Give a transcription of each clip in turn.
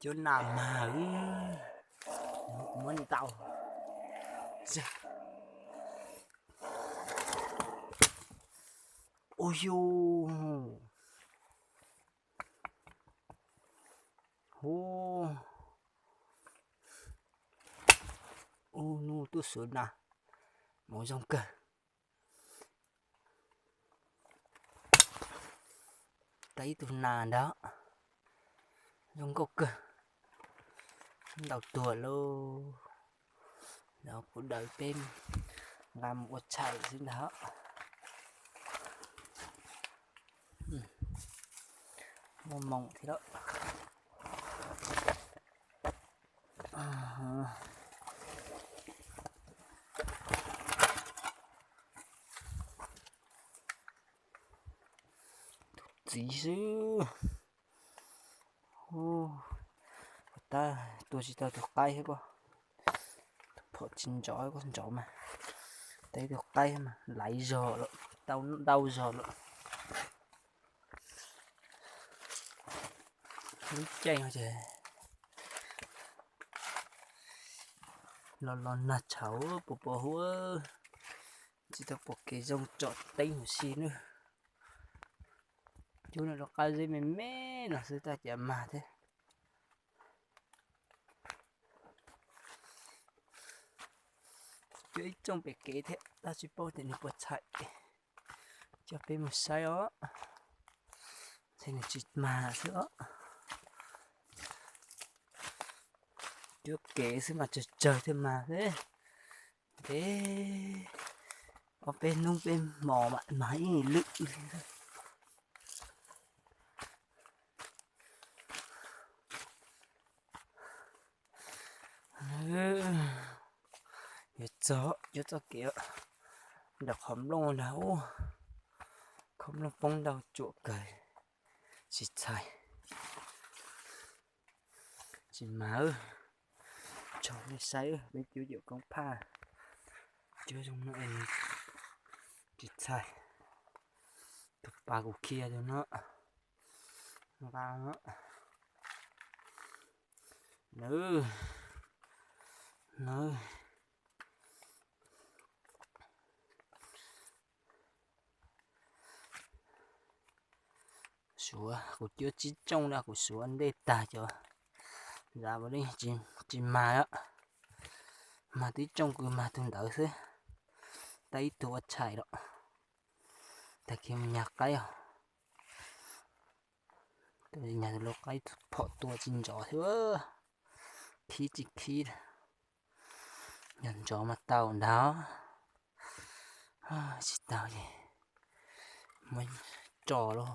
Cuab nas mag, muab ntau. Ua yus, hu, ub hnub tuaj xuav nas, mus zoo kawg. Tau ib tug nas ntag, zoo nkauj kawg, ntau tuag lauj. Los kuv daws peb nqa mus ua tshais xwb ntag. Muaj moos thiab lauj. Tus txiv xwb. Tab tua tsis tau tus qaib thiab, tus phom tsis ntsov, koj ntsov mas. Tau tus qaib mas laiv zog lawm, tau ntau zog lawm. Lub caij no ces los los nag tshauv puas pos huab, tsis tau pom kev zoo tsom teeb huv si nawb. Cuab no lub qab zeb me me no xwb tab cas mag thiab. Cuab ib tsooj pem kev thiab tab tsis paub tias nws puas txhais. Coj peb mus saib os. Ntshe nws tsis mag xwb os. Cuab kev xwb mas tsawg tsawg thiaj mag xwb. Ntev, ob peb hnub peb hmos mam mag ib lwm. Yuav txog, yuav txoj kev nram qhov nplooj ntag ub. Qhov nplooj poob ntau tsuam kawg, tsis txhais. Tsis mag, tso nej saib peb cuab yawm koob phaj, cuab zoo no tsis txhais. Tus pas kuv khiav tus no, nqa no, nawb, nawb. Suav kuv cuab tsib tsooj na, kuv suav ntej tag cov nram ua li tsis mag, mag tib tsooj kws mag tug ntawd xwb, tau ib tug ua tshais lawm. Tag kis mus nyag qaib os, nyag tus lau qaib phom tua tsis ntsov thiab, khib tsis khib. Yog ntsov mas tau ntag, tsis tau ces muab tso lauj,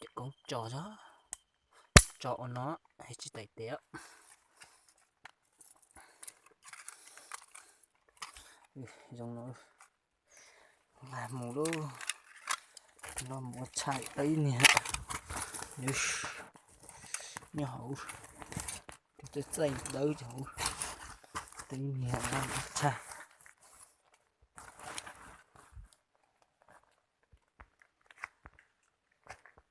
cawm koob tso, tso ua no, tsis taim tes. Zoo no, nqa mus lauj, nqa mus ua tshais tau ib niag nyob hauv, txaij txaij dawb hauv, tau ib niag nqa mus ua tshais.